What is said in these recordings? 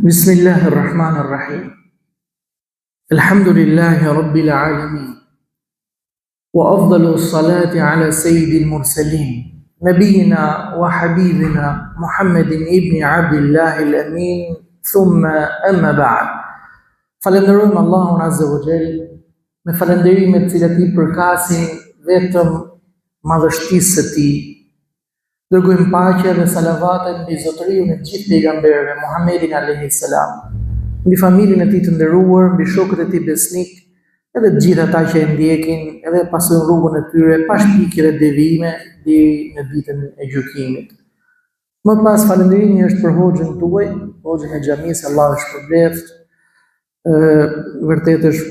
بسم الله الرحمن الرحيم الحمد لله رب العالمين وأفضل الصلاة على سيد المرسلين نبينا وحبيبنا محمد ابن عبد الله الأمين ثم أما بعد Falënderojmë Allahun Azza wa Jall me falënderime të cilat i përkasin vetëm madhështisë së tij. Dërgojmë paqe dhe salavate mbi zotëriun e të gjithë pejgamberëve, Muhammedin alayhi salam, mbi familjen e tij të nderuar, mbi shokët e tij besnik, edhe të gjithë ata që e ndjekin edhe pasojnë rrugën e tyre pa shpikje dhe devijime deri në ditën e gjykimit. Më pas falënderimi është për hoxhën tuaj, hoxhën e xhamisë, Allahu e shpërbleftë. Ë vërtet është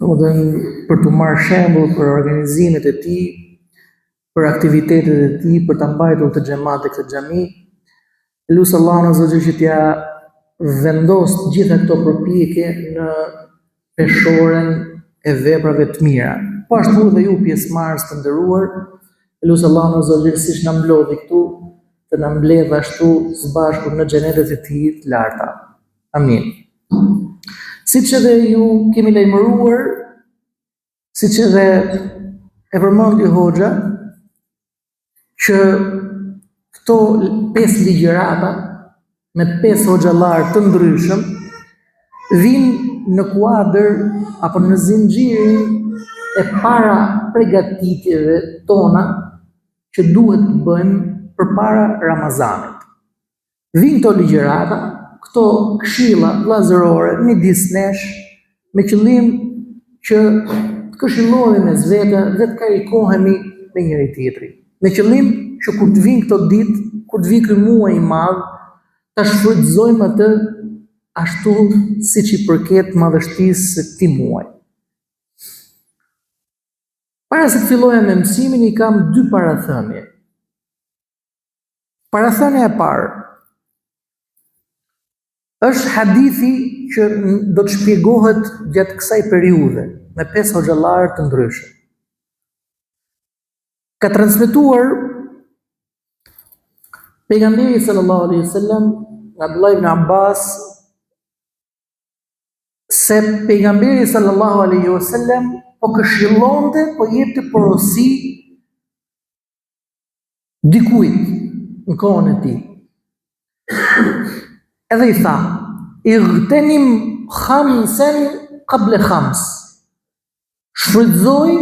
domethënë për t'u marrë shembull për organizimet e tij, për aktivitetet e tij, për ta mbajtur këtë xhemat e këtë xhami. Lus Allahun Azza wa Jall që t'ia vendos të gjitha këto përpjekje në peshoren e veprave të mira. Po ashtu edhe ju pjesëmarrës të nderuar, lus Allahun Azza wa Jall siç na mblodhi këtu, të na mbledh ashtu së bashku në xhenetet e tij të larta. Amin. Siç edhe ju kemi lajmëruar, siç edhe e përmendi hoxha, që këto pesë ligjërata me pesë hoxhallarë të ndryshëm vijnë në kuadër apo në zinxhirin e parapregatitjeve tona që duhet të bëjmë përpara Ramazanit. Vijnë këto ligjërata, këto këshilla vëllazërore midis nesh me qëllim që të këshillohemi mes vete dhe të karikohemi me njëri tjetrin. Me qëllim që kur të vijnë këto ditë, kur të vijë ky muaj i madh, ta shfrytëzojmë atë ashtu siç i përket madhështisë së këtij muaji. Para se të filloja me mësimin, i kam dy parathënie. Parathënia e parë është hadithi që do të shpjegohet gjatë kësaj periudhe me pesë hoxhallarë të ndryshëm. Ka transmetuar pejgamberi sallallahu alaihi wasallam nga Abdullah ibn Abbas se pejgamberi sallallahu alaihi wasallam po këshillonte, po jepte porosi dikujt në kohën e tij. Edhe i tha, ightenim khamsen kable khams. Shfrytëzoji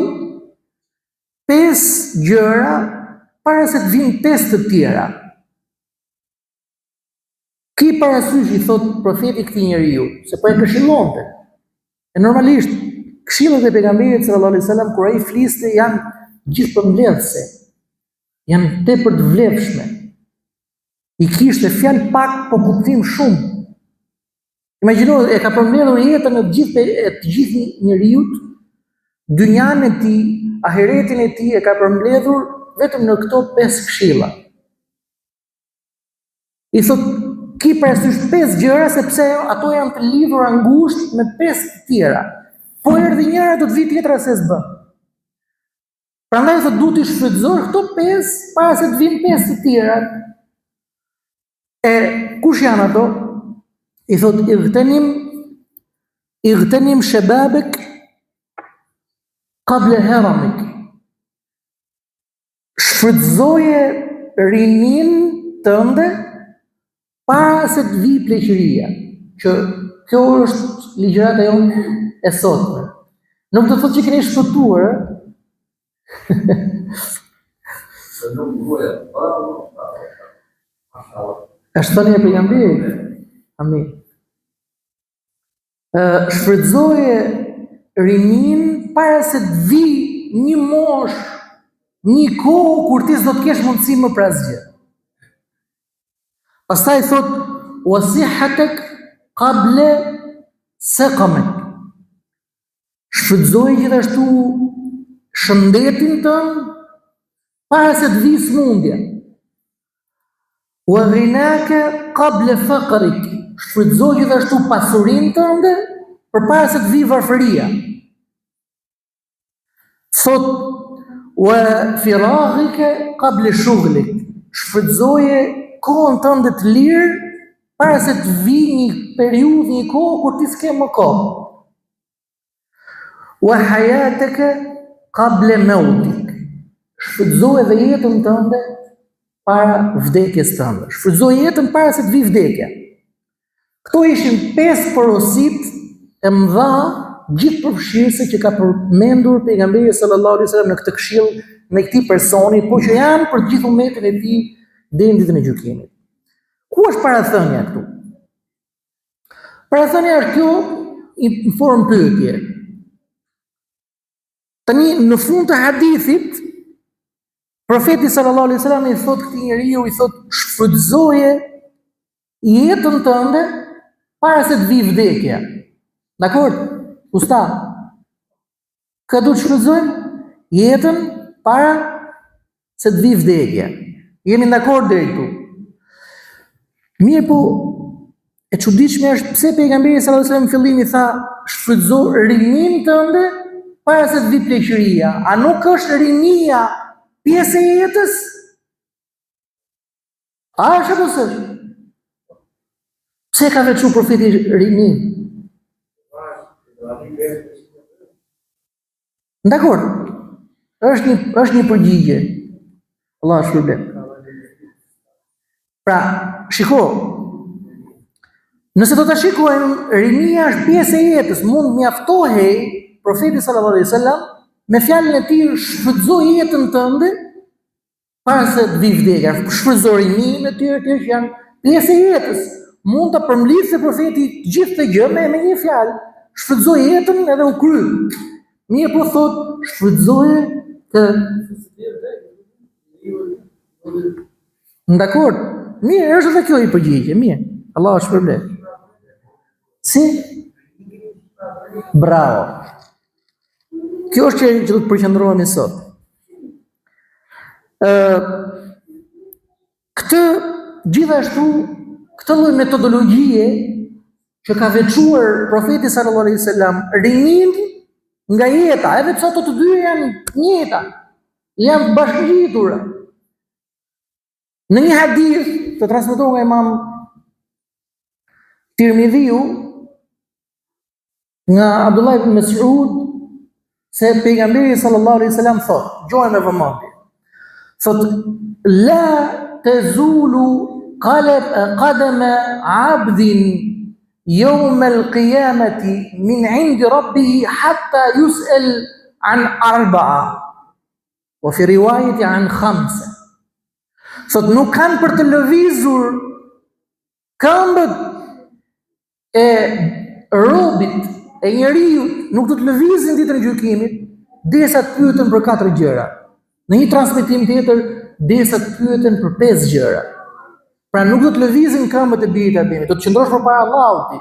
pesë gjëra para se të vijnë pesë të tjera. Ki parasysh i thotë profeti këtij njeriu, se po e këshillonte. E normalisht, këshillat e pejgamberit sallallahu alaihi wasallam kur ai fliste janë gjithëpërmbledhëse. Janë tepër të vlefshme. I kishte fjalë pak, po kuptim shumë. Imagjino, e ka përmbledhur jetën e të gjithë e të gjithë njeriut, dynjanë e tij, ahiretin e tij e ka përmbledhur vetëm në këto pesë këshilla. I thotë, ki parasysh pesë gjëra sepse ato janë të lidhura ngushtë me pesë të tjera. Po erdhi njëra do të vijë tjetra se s'bën. Prandaj thotë duhet t'i shfrytëzosh këto pesë para se të vijnë pesë të tjera. E kush janë ato? I thotë ightenim ightenim shebabek kable heramik. Shfrytëzoje rininë tënde para se të vijë pleqëria, që kjo është ligjërata jonë e sotme. Nuk do të thotë që keni shpëtuar, ë? Është thënia e pejgamberit. Amin. Shfrytëzoje rininë para se të vijë një moshë, një kohë kur ti s'do të kesh mundësi më për asgjë. Pastaj thotë wa sihhatak qabla saqamak. Shfrytëzoje gjithashtu shëndetin tënd para se të vijë sëmundja. Wa ghinaka qabla faqrik. Shfrytëzo gjithashtu pasurinë tënde përpara se të vijë varfëria. Thotë wa firaghika qabla shughlik. Shfrytëzoje kohën tënde të lirë para se të vijë një periudhë, një kohë kur ti s'ke më kohë. Wa hayataka qabla mautik. Shfrytëzo edhe jetën tënde para vdekjes tënde. Shfrytëzo jetën para se të vijë vdekja. Këto ishin pesë porositë e mëdha gjithëpërfshirëse që ka përmendur pejgamberi sallallahu alaihi wasallam në këtë këshillë me këtij personi, por që janë për gjithë umetin e tij deri në ditën e gjykimit. Ku është parathënia këtu? Parathënia është kjo në formë pyetje. Tani në fund të hadithit Profeti sallallahu alaihi wasallam i thotë këtij njeriu i thotë shfrytëzoje jetën tënde para se të vijë vdekja. Dakord? Usta. Kë duhet të shfrytëzojmë? Jetën para se të vijë vdekja. Jemi dakord deri këtu. Mirëpo, e çuditshme është pse pejgamberi sallallahu alajhi wasallam në fillim i tha shfrytëzo rininë tënde para se të vijë pleqëria. A nuk është rinia pjesë e jetës? A është apo s'është? Pse ka veçu profeti rininë? Dakord. Është një është një përgjigje. Allahu të shpërbleftë. Pra, shiko. Nëse do ta shikojmë, rinia është pjesë e jetës, mund të mjaftohej profeti sallallahu alaihi wasallam me fjalën e tij shfrytëzo jetën tënde Para se të vijë vdekja, shfrytëzo rininë e tjera tjera që janë pjesë e jetës. Mund ta përmblidhte profeti gjithë këtë gjë me me një fjalë, shfrytëzo jetën edhe u kry. Mirëpo thotë, shfrytëzoje të Dakord. Mirë, është edhe kjo një përgjigje, mirë. Allahu të shpërbleftë. Si? Bravo. Kjo është që do të përqendrohemi sot. Ë këtë gjithashtu këtë lloj metodologjie që ka veçuar profeti sallallahu alaihi wasallam rininë nga jeta, edhe pse ato të dy janë të njëjta, janë të bashkëngjitura. Në një hadith të transmetuar nga Imam Tirmidhiu Nga Abdullah ibn Mes'ud se pejgamberi sallallahu alaihi wasallam thotë, dëgjoje me vëmendje. Thotë la tazulu qalb qadama 'abdin yawm al-qiyamati min 'indi rabbih hatta yus'al an arba'a wa fi riwayati an khamsa. Thotë nuk kanë për të lëvizur këmbët e robit, e njeriut, nuk do të lëvizin ditën e gjykimit, derisa të pyeten për katër gjëra. Në një transmetim tjetër, derisa të pyeten për pesë gjëra. Pra nuk do të lëvizin këmbët e birit Ademit, do të qëndrosh përpara Allahut ti.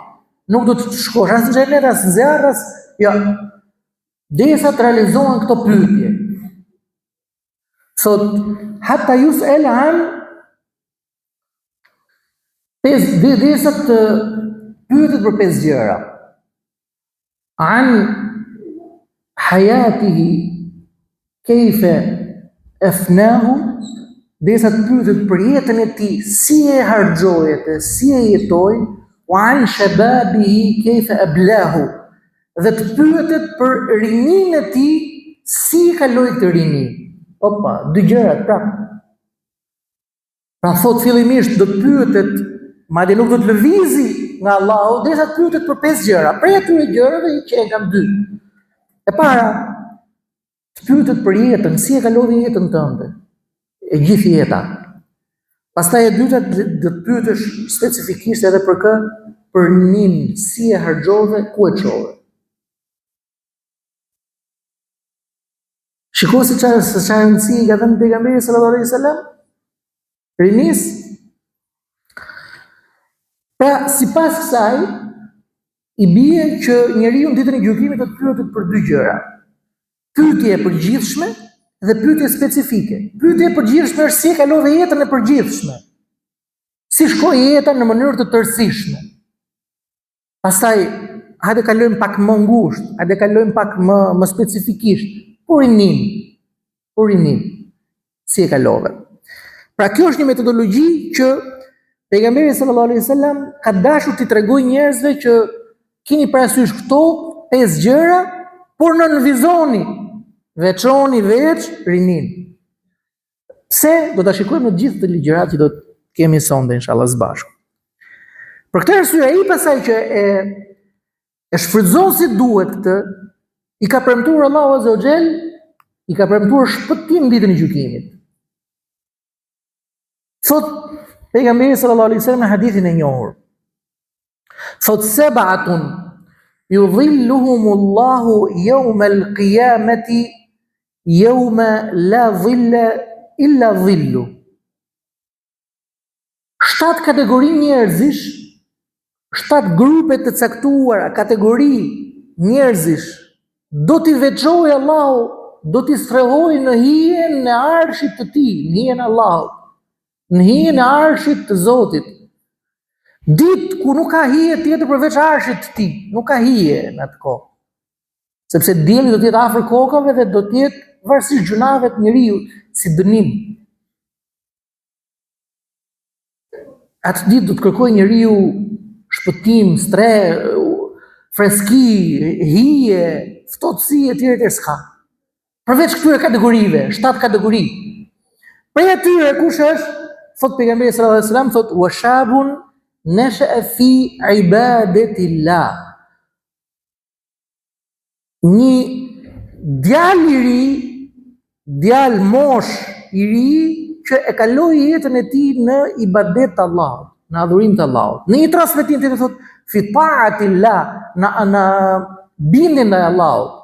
Nuk do të shkosh as në xhenet, as në zjarr, as jo. Derisa të realizohen këto pyetje. Thotë, hatta yus'al an Pesë, dhe derisa të pyetet për pesë gjëra. An hayatihi kayfa afnahu derisa të pyetet për jetën e tij, si e harxhoi atë, si e jetoi, wa an shababihi kayfa ablahu dhe të pyetet për rininë e tij, si e kaloi këtë rini. Opa, dy gjërat prapë. Pra thotë fillimisht do të pyetet, madje nuk do të lëvizi nga Allahu derisa të pyetet për pesë gjëra. Prej atyre gjërave që e kanë dy. E para, të pyetet për jetën, si e kalove jetën tënde? E gjithë jeta. Pastaj e dyta do të pyetesh specifikisht edhe për kë? Për rininë, si e harxhove, ku e çove. Shiko se çfarë se çfarë rëndësi i ka dhënë pejgamberi sallallahu alaihi wasallam rinisë. Pra, sipas kësaj i bie që njeriu në ditën e gjykimit do të pyetet për dy gjëra. Pyetje e përgjithshme dhe pyetje specifike. Pyetje e përgjithshme është si e kalove jetën e përgjithshme. Si shkoi jeta në mënyrë të tërësishme. Pastaj, hajde kalojmë pak më ngushtë, hajde kalojmë pak më më specifikisht. Po rininë, po rininë, si e kalove. Pra kjo është një metodologji që Pejgamberi sallallahu alaihi wasallam ka dashur t'i tregojë njerëzve që kini parasysh këto pesë gjëra, por nënvizoni, veçoni veç rininë. Pse do ta shikojmë në gjithë këtë ligjëratë që do të kemi sonte inshallah së bashku. Për këtë arsye ai pastaj që e e shfrytëzon si duhet këtë, i ka premtuar Allahu Azza wa Jall, i ka premtuar shpëtim ditën e gjykimit. Thot pejgamberi sallallahu alaihi wasallam në hadithin e njohur. Thot seb'atun yudhilluhum Allahu yawm al-qiyamati yawma la dhilla illa dhillu. Shtatë kategori njerëzish, shtatë grupe të caktuara, kategori njerëzish, do t'i veçojë Allahu, do t'i strehojë në hijen e arshit të tij, në hijen e Allahut, në hijen e arshit të Zotit. Ditë ku nuk ka hije tjetër përveç arshit të tij, nuk ka hije në atë kohë. Sepse dielli do të jetë afër kokave dhe do të jetë varësisht gjynaheve të njeriut si dënim. Atë ditë do të kërkojë njeriu shpëtim, strehë, freski, hije, ftohtësi e tjerë e tjerë s'ka. Përveç këtyre kategorive, shtatë kategori. Prej atyre kush është? Thot pejgamberi sallallahu alajhi wasallam thot wa shabun nasha'a fi ibadatillah. Një djalë i ri, djalë moshë i ri që e kaloi jetën e tij në ibadet të Allahut, në adhurim të Allahut. Në një transmetim tjetër thot fi ta'atillah, në në bindjen ndaj Allahut.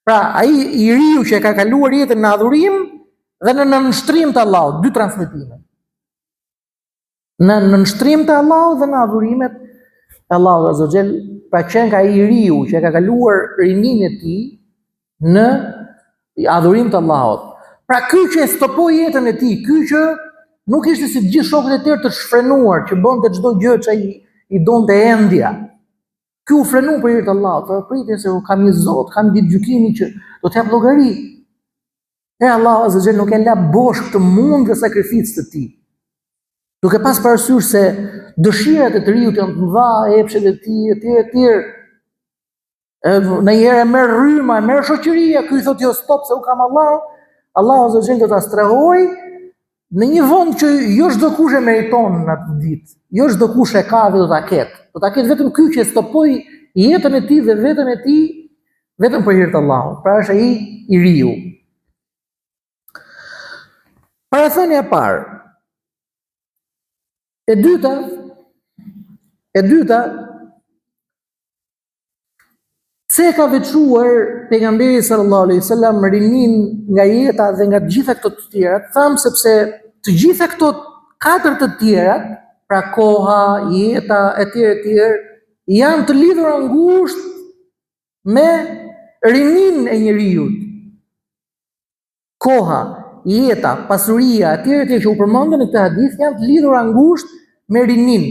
Pra, ai i riu që e ka kaluar jetën në adhurim dhe në nënshtrim të Allahut, dy transmetime. Në nënshtrim të Allahut dhe në adhurimet e Allahut Azza Jall, pra qenka ai i riu që e ka kaluar rininë e tij në adhurim të Allahut. Pra ky që e stopoi jetën e tij, ky që nuk ishte si të gjithë shokët e tjerë të shfrenuar, që bënte çdo gjë që i, i donte endja. Ky u frenu për hir të Allahut, thotë pritje se unë kam një Zot, kam ditë gjykimi që do të jap llogari. E Allahu Azza Jall nuk e la bosh këtë mund dhe sakrificë të tij. Duke pas parasysh se dëshirat e të riut janë të mëdha, epshet e tij etj etj. Ndonjëherë e merr rryma, e merr shoqëria, ky i thotë jo stop se unë kam Allah. Allahu Azza Jall do ta strehojë në një vend që jo çdo kush e meriton në atë ditë. Jo çdo kush e ka dhe do ta ketë. Do ta ketë vetëm ky që e stopoi jetën e tij dhe veten e tij Vetëm për hir të Allahut, pra është ai i riu. Parathënia e parë. E dyta, e dyta, pse e ka veçuar pejgamberi sallallahu alaihi wasallam rininë nga jeta dhe nga të gjitha këto të tjerat, thamë sepse të gjitha këto katër të tjerat, pra koha, jeta etj etj, janë të lidhura ngushtë me rininë e njeriut. Koha, jeta, pasuria, etj etj që u përmendën në këtë hadith janë të lidhura ngushtë me rininë.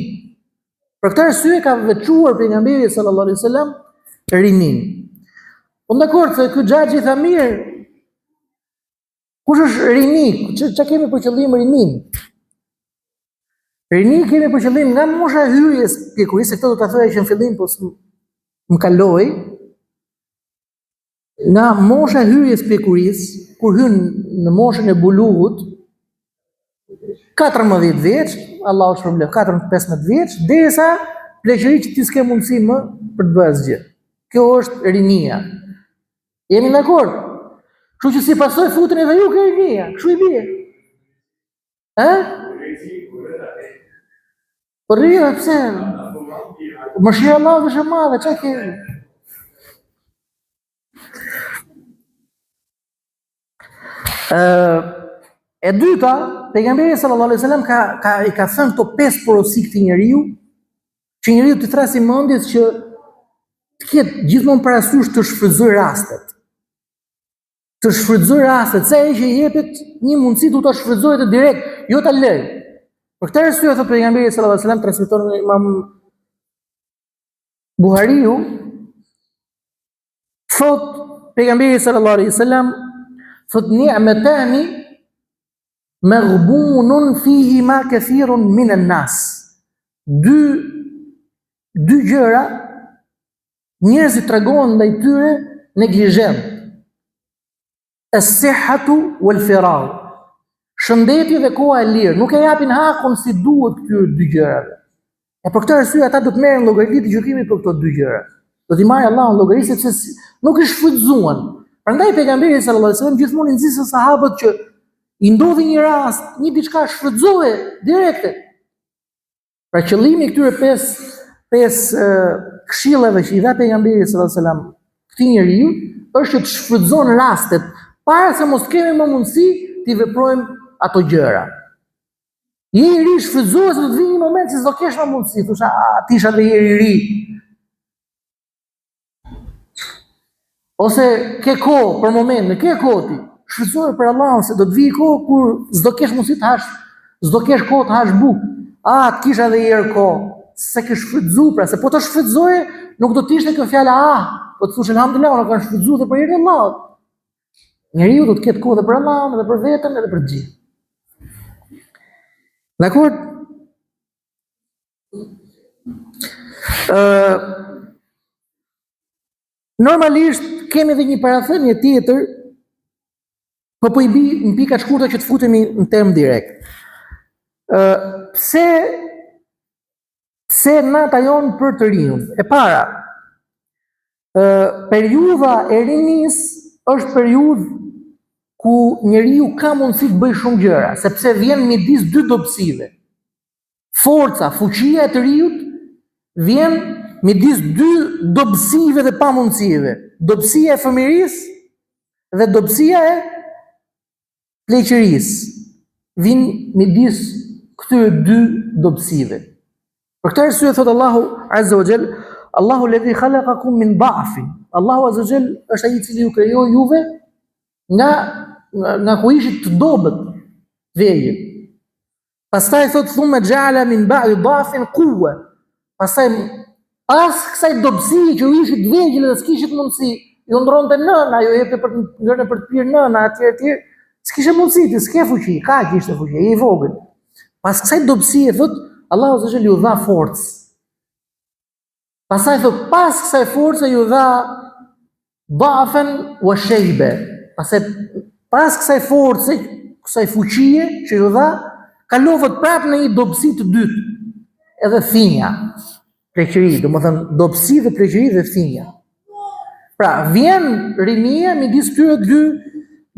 Për këtë arsye ka veçuar pejgamberi sallallahu alaihi wasallam rininë. Po dakord se ky xhaxhi tha mirë. Kush është rini? Ça kemi për qëllim rininë? Rini kemi për qëllim nga mosha e hyrjes pjekurisë, se këtë do ta thoja që në fillim, po më kaloi. Nga mosha e hyrjes pjekurisë, kur hyn në moshën e bulugut, 14 vjeç, Allahu të shpërbleftë, 14-15 vjeç, derisa pleqëri që ti s'ke mundësi më për të bërë asgjë. Kjo është rinia. Jemi dakord? Kështu që si pasojë futeni edhe ju ke rinia, kështu i bie. Ë? Po rria pse? Mëshira e Allahut është e madhe, çka ke? Ë e dyta, pejgamberi sallallahu alaihi wasallam ka ka i ka thënë këto pesë porosi këtij njeriu, që njeriu t'i thrasi mendjes që të ketë gjithmonë parasysh të shfrytëzojë rastet. Të shfrytëzojë rastet, sa herë që i jepet një mundësi duhet ta shfrytëzojë atë direkt, jo ta lërë. Për këtë arsye thotë pejgamberi sallallahu alajhi wasallam transmeton Imam Buhariu thotë pejgamberi sallallahu alaihi wasallam thotë ni'matani. Maghbunun fihima kathirun min an-nas. Dy dy gjëra njerëzit tregohen ndaj tyre neglizhent. Es-sihhatu wal firagh. Shëndeti dhe koha e lirë nuk e japin hakun si duhet këtyre dy gjërave. E për këtë arsye ata do të merren llogari ditën e gjykimit për këto dy gjëra. Do t'i marrë Allahu në llogari sepse nuk i shfrytëzuan. Prandaj pejgamberi sallallahu alajhi wasallam gjithmonë i nxiste sahabët që i ndodhi një rast, një diçka shfrytëzoje direkte. Pra qëllimi i këtyre pesë pesë këshillave që i dha pejgamberi sallallahu alajhi wasallam këtij njeriu është që të shfrytëzon rastet para se mos kemi më mundësi t'i veprojmë ato gjëra. Je i ri shfrytëzoje se do të vijë një moment që s'do kesh më mundësi, thua, a të isha dhe i ri. Ose ke kohë për momentin, ke kohë ti. Shfrytëzoje për Allahun se do të vijë kohë kur s'do kesh mundësi të hash, s'do kesh kohë të hash bukë. A të kisha edhe një herë kohë, s'e ke shfrytëzu pra, se po të shfrytëzoje, nuk do të ishte kjo fjala ah, po të thush elhamdulillah, unë kam shfrytëzu dhe për hir të Allahut. Njeriu do të ketë kohë dhe për Allahun, edhe për veten, edhe për të gjithë. Dakord? Ë Normalisht kemi edhe një parathënie tjetër, po po i bi në pika të shkurtra që të futemi në temë direkt. Ë pse pse nata jonë për të riun? E para, ë periudha e rinisë është periudhë ku njeriu ka mundësi të bëjë shumë gjëra, sepse vjen midis dy dobësive. Forca, fuqia e të riut vjen midis dy dobësive dhe pamundësive. Dobësia e fëmijërisë dhe dobësia e pleqërisë. Vin midis këtyre dy dobësive. Për këtë arsye thot Allahu Azza wa Jall, Allahu alladhi khalaqakum min dha'fin. Allahu Azza wa Jall është ai i cili ju krijoi juve nga nga ku ishit të dobët, vegjël. Pastaj thot thumme xheale min ba'di dafin kuwe. Pastaj pas kësaj dobësie që ju ishit të vegjël dhe s'kishit mundësi, ju ndronte nëna, ju jepte për të ngrënë për të pirë nëna etj etj. S'kishe mundësi, ti s'ke fuqi, kaq ishte fuqi, je i vogël. Pas kësaj dobësie thot Allahu azza ju dha forcë. Pastaj thot pas kësaj force ju dha dafen wa shejbe. Pastaj pas kësaj force, kësaj fuqie që ju dha, kalovët prapë në një dobësi të dytë, edhe thinja. Pleqëri, domethënë dobësi dhe pleqëri dhe thinja. Pra, vjen rinia midis këtyre dy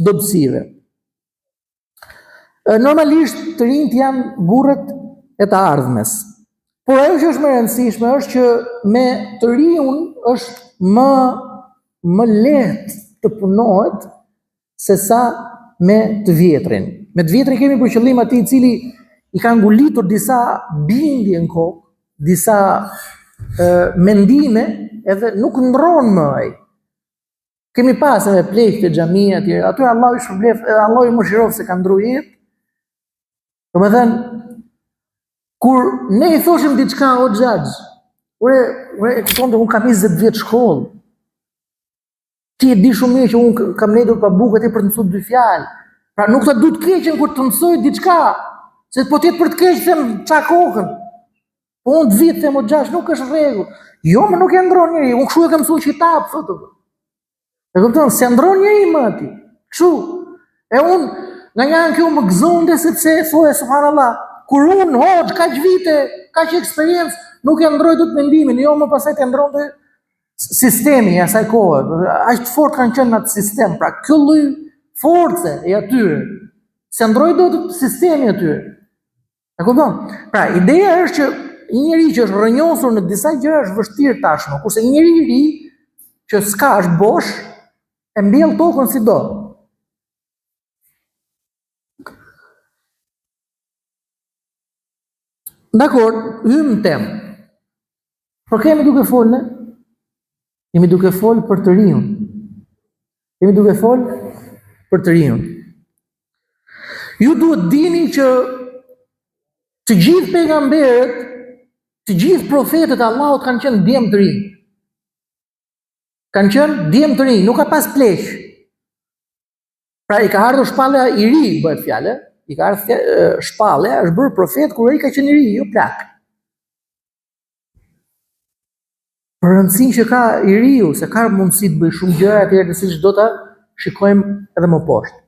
dobësive. Normalisht të rinjtë janë burrat e të ardhmes. Por ajo që është më e rëndësishme është që me të riun është më më lehtë të punohet se sa me të vjetrin. Me të vjetrin kemi për qëllim atij i cili i ka ngulitur disa bindje në kokë, disa e, mendime edhe nuk ndron më ai. Kemi pas edhe pleq te xhamia etj. Aty Allahu i shpërbleftë, edhe Allahu i mëshiroftë se kanë ndru jetë. Domethënë kur ne i thoshim diçka o xhaxh, ore, ore e kupton unë kam 20 vjet shkollë. Ti e di shumë mirë që unë kam ndejtur pa bukë aty për të mësuar dy fjalë. Pra nuk ta du të keqen kur të mësoj diçka, se po të jetë për të keq them ça kokën. Po unë të vi të them o xhaxh nuk është rregull. Jo, më nuk e ndron njeri, unë kështu e kam mësuar qitap, thotë. E kupton, s'e ndron njeri më aty. Kështu. E unë nga një anë kjo më gëzonte sepse thoja subhanallah, kur unë hoxhë kaq vite, kaq eksperiencë, nuk e ndroj dot mendimin, jo më pastaj të ndronte sistemi i asaj kohe. Aq të fortë kanë qenë në atë sistem, pra kjo lloj force e atyre. S'e ndroi dot sistemi atyre. E kupton? Pra, ideja është që një njeri që është rrënjosur në disa gjëra është vështirë tashmë, kurse një njeri i ri që s'ka është bosh, e mbjell tokën si do. Dakord, hymë në temë. Për kë jemi duke folë ne? Jemi duke folë për të riun. Jemi duke folë për të riun. Ju duhet dini që të gjithë pejgamberët, të gjithë profetët e Allahut kanë qenë djem të rinj. Kanë qenë djem të rinj, nuk ka pas pleq. Pra i ka ardhur shpallja i ri, bëhet fjalë, I ka ardhur shpallja, është bërë profet kur ai ka qenë i ri, jo plak. Për rëndësinë që ka i riu, se ka mundësi të bëjë shumë gjëra etj, të siç do ta shikojmë edhe më poshtë.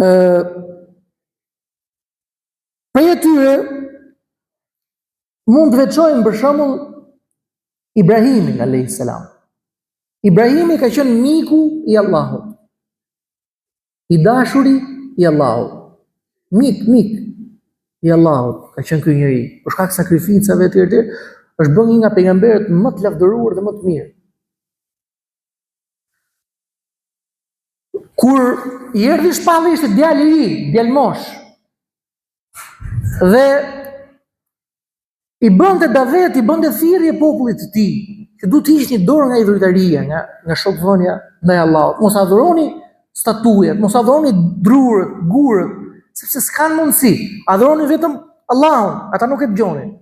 Ë Prej atyre mund të veçojmë për shembull Ibrahimin alayhis salam. Ibrahimi ka qenë miku i Allahut. I dashuri i Allahut. Mik, mik i Allahut ka qenë ky njeri. Për shkak sakrificave etj etj, është bërë një nga pejgamberët më të lavdëruar dhe më të mirë. Kur i erdhi shpallja ishte djalë i ri, djalmosh. Dhe i bënte davet, i bënte thirrje popullit të tij, që duhet të hiqni dorë nga idhujtaria, nga nga shokvënia ndaj Allahut. Mos adhuroni statujat, mos adhuroni drurët, gurët, sepse s'kanë mundësi. Adhuroni vetëm Allahun, ata nuk e dëgjonin.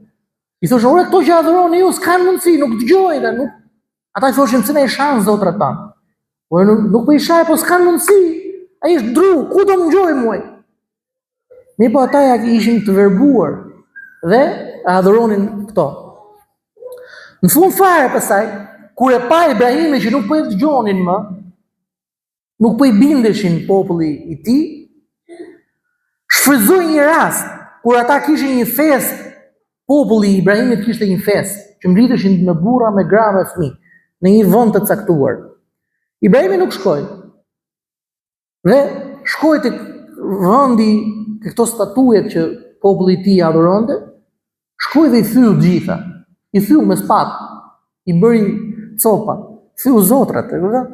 I thoshin, ore këto që adhuroni ju s'kanë mundësi, nuk dëgjojnë, nuk Ata i thoshin pse na i shan zotrat tanë. Po nuk, nuk po i shaj, po s'kanë mundësi. Ai është dru, ku do më ngjojë mua? Mirëpo ata ja ishin të verbuar dhe adhuronin këto. Në fund fare pastaj, kur e pa Ibrahimi që nuk po e dëgjonin më, nuk po i bindeshin populli i tij, shfrytëzoi një rast kur ata kishin një festë, populli i Ibrahimit kishte një festë, që mblidheshin me burra, me gra, me fëmijë, në një vend të caktuar. Ibrahimi nuk shkoi. Dhe shkoi tek vendi, te këto statujet që populli i tij adhuronte, shkoi dhe i theu të gjitha. I theu me sëpatë, i bëri copa, theu zotrat, e kupton?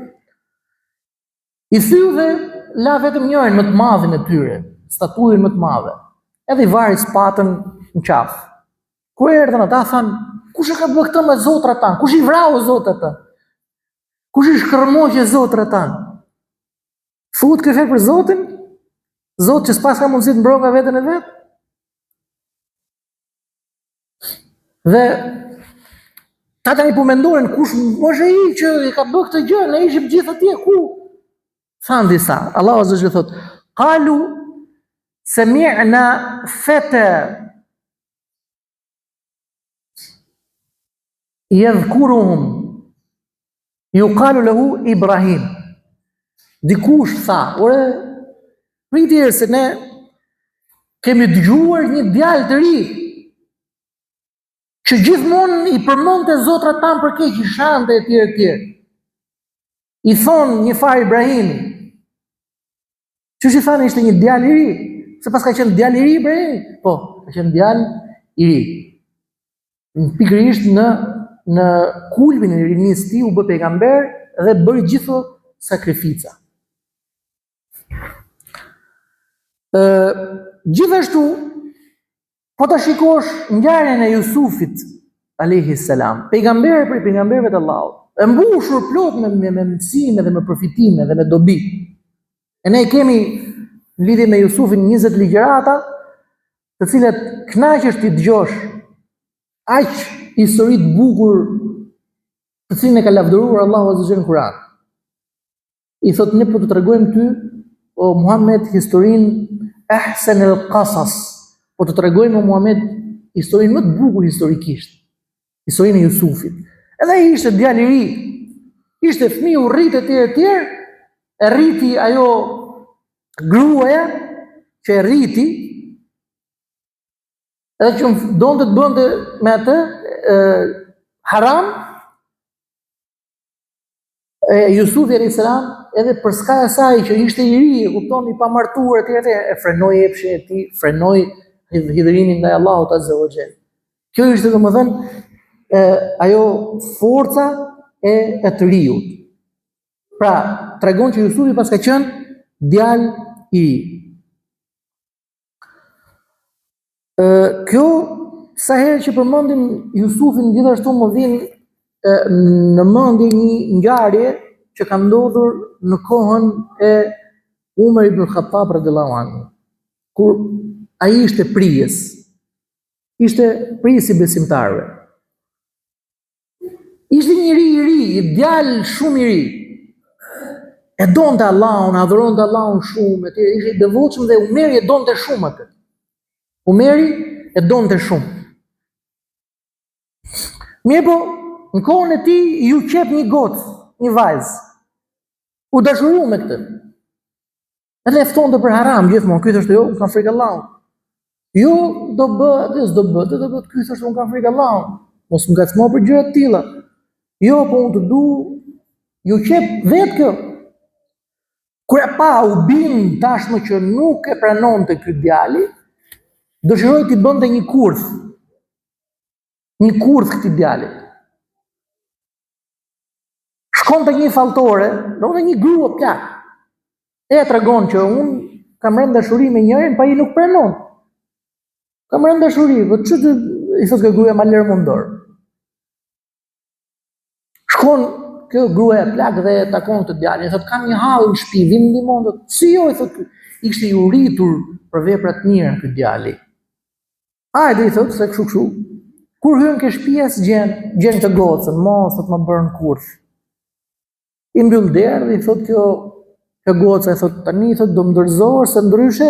I theu dhe la vetëm njërin më të madhin e tyre, statujën më të madhe. Edhe i vari sëpatën në qafë. Kur erdhën ata thanë, kush e ka bërë këtë me zotrat tanë? Kush i vrau zotrat tanë? Kush i shkërmoqi zotrat tanë? Thuhet kjo fjalë për Zotin? Zot që s'paska mundësi të mbron nga veten e vet? Dhe ata tani po mendonin kush është ai që e ka bërë këtë gjë, ne ishim gjithë atje ku? Thanë disa, Allahu azza wa thotë, "Qalu sami'na fata Yadhkuruhum yuqalu lahu Ibrahim." Dikush tha, "Ore, prit njëherë se ne kemi dëgjuar një djalë të ri që gjithmonë i përmendte zotrat tanë për keq i shante e tjerë e tjerë. I thonë një farë Ibrahimi. Qysh i thanë ishte një djalë i ri? Se paska qenë djalë i ri Ibrahimi? Po, ka qenë djalë i ri. Pikërisht në në kulmin e rinisë tij u bë pejgamber dhe bëri gjithë sakrifica. Ë gjithashtu po ta shikosh ngjarjen e Jusufit alayhi salam, pejgamber prej pejgamberëve të Allahut, e mbushur plot me me, me mësime dhe me përfitime dhe me dobi. E ne kemi në lidhje me Jusufin 20 ligjërata, të cilat kënaqesh t'i dëgjosh aq histori të bukur të cilën e ka lavdëruar Allahu azza në Kur'an. I thotë ne po të tregojmë ty o Muhammed historinë ahsan el qasas. Po të tregojmë o Muhammed historinë më të bukur historikisht. Historinë e Jusufit. Edhe ai ishte djalë i ri. Ishte fëmijë u rrit etj etj. E rriti ajo gruaja që e rriti edhe që donte të bënte me atë e, haram E Jusufi alayhis salam edhe përskaj asaj që ishte i ri, e kupton, i pamartuar etj etj, e frenoi epshin e tij, frenoi hidhërimin ndaj Allahut azza wa jall. Kjo ishte domethënë e, ajo forca e e të riut. Pra, tregon që Jusufi paska qenë djalë i ri. Ë kjo sa herë që përmendim Jusufin gjithashtu më vjen në mendje një ngjarje që ka ndodhur në kohën e Umer ibn Khattab radhiyallahu anhu. Kur ai ishte prijës, ishte prijës i besimtarëve. Ishte njeri i ri, një djalë shumë i ri. E donte Allahun, adhuronte Allahun shumë, e ishte i devotshëm dhe Umeri e donte shumë atë. Umeri e donte shumë. Mirëpo, në kohën e tij iu qep një gocë, një vajzë. U dashuru me këtë. Edhe e ftonte për haram gjithmonë, ky thoshte jo, unë kam frikë Allahun. Jo, do bëhet, jo, s'do bëhet, do bëhet, ky thoshte unë kam frikë Allahun. Mos më ngacmo për gjëra të tilla. Jo, po unë të du, iu qep vetë kjo. Kur e pa, u bind tashmë që nuk e pranonte ky djali, dëshiroi t'i bënte një kurth. Një kurth këtij djalit. Shkon te një falltore, domethënë një grua plakë. E ia tregon që unë kam rënë dashuri me njërin, po ai nuk pranon. Kam rënë dashuri, po ç'të i thotë kjo gruaja ma lër mu në dorë. Shkon kjo gruaja plakë dhe e takon këtë djalin, i thotë kam një hall në shtëpi, vim ndihmon dot. Si jo i thotë ky. Ishte i uritur për vepra të mira ky djali. Hajde i thotë se kështu kështu. Kur hyn ke shtëpia s'gjen, gjen këtë gocën, mos thotë më bërën kurth. I mbyll derën dhe i thotë kjo kjo goca i thotë tani i thotë do më dorëzohesh se ndryshe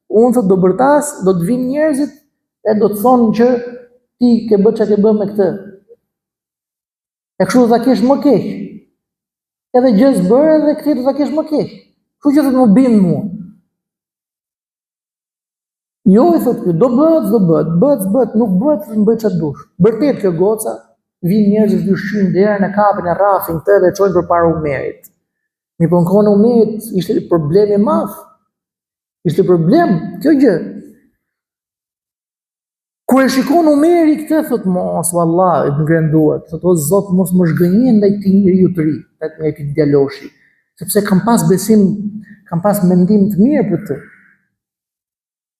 unë thotë do bërtas, do të vinë njerëzit e do të thonë që ti ke bërë çka ke bërë me këtë. E kështu do ta kesh më keq. Edhe gjë s'bëre edhe këtë do ta kesh më keq. Kështu që thotë më bind mua. Jo, i thotë ky, do bëhet, s'do bëhet, bëhet, s'bëhet, nuk bëhet, më bëj çfarë dush. Bërtet kjo goca, vijnë njerëzit i shqyejnë derën e kapin e rrahin këtë dhe e çojnë përpara Umerit. Mirëpo në kohën e Umerit ishte problem i madh. Ishte problem kjo gjë. Kur e shikon Umeri këtë, thot mos, vallah, i ngren duart, thot o Zot, mos më zhgënje ndaj këtij njeriu të ri, ndaj këtij djaloshi, sepse kam pas besim, kam pas mendim të mirë për të.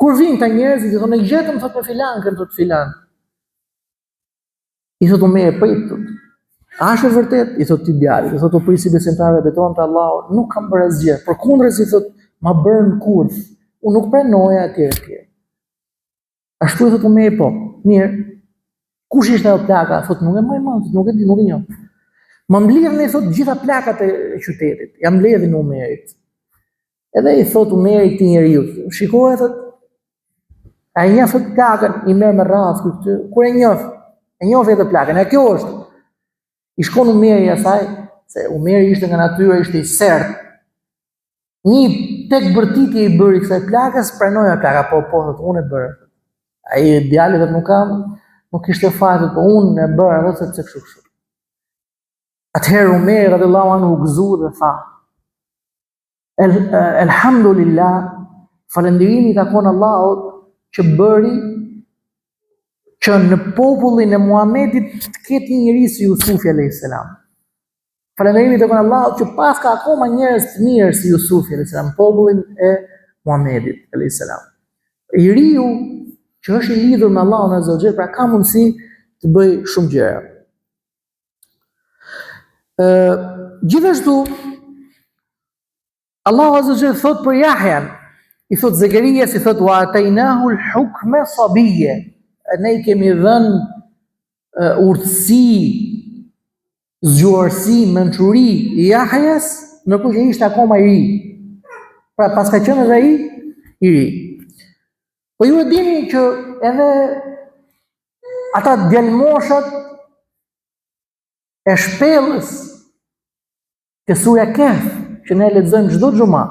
Kur vijnë këta njerëzit, i thonë, e gjetëm, thot me filankën, thot filan. I thot Umeri, prit, thot. A është e vërtet? I thot këtij djalit, i thot o prijësi i besimtarëve, betohem te Allahu, nuk kam bërë asgjë. Përkundrazi thot, ma bërën kurth. Unë nuk pranoja etj etj. Ashtu i thotë Umeri po. Mirë. Kush ishte ajo plaka? Thotë nuk e mbaj mend, nuk e di, nuk e njoh. Më mblidhni thotë gjitha plakat e qytetit. Ja mbledhin Umerit. Edhe i thotë Umeri këtij njeriu, shikoje thotë A e njeh thotë plakën, i merr me radhë këtë, kur e njoh, e njoh atë plakën, e kjo është. I shkon Umeri asaj, se Umeri ishte nga natyra, ishte i sertë, Një tek bërtitje i bëri kësaj plakës, pranoi ajo plaka, po, po, thotë, unë e bëra. Ai djali thotë nuk kam, nuk kishte faj, thotë, po unë e bëra, thotë, sepse kështu kështu. Atëherë Umeri radiallahu anhu u gëzu dhe tha, El, elhamdulillah, falënderimi i takon Allahut që bëri që në popullin e Muhamedit të ketë një njeri si Jusufi alayhis salam. Falënderimi i takon Allahut që paska akoma njerëz të mirë si Jusufi alayhis salam, popullin e Muhamedit alayhis salam. I riu që është i lidhur me Allahun azza wa jall, pra ka mundësi të bëjë shumë gjëra. Ë, gjithashtu Allahu azza wa jall thot për Jahjan, i thot Zekerias, i thot wa atainahu al-hukma sabiyya. Ne i kemi dhënë urtësi, zgjuarsi, mençuri Jahjas, ndërkohë që ishte akoma i ri. Pra paska qenë edhe ai i ri. Po ju e dini që edhe ata djelmoshat e shpellës Te surja Kehf, që ne lexojmë çdo xhuma.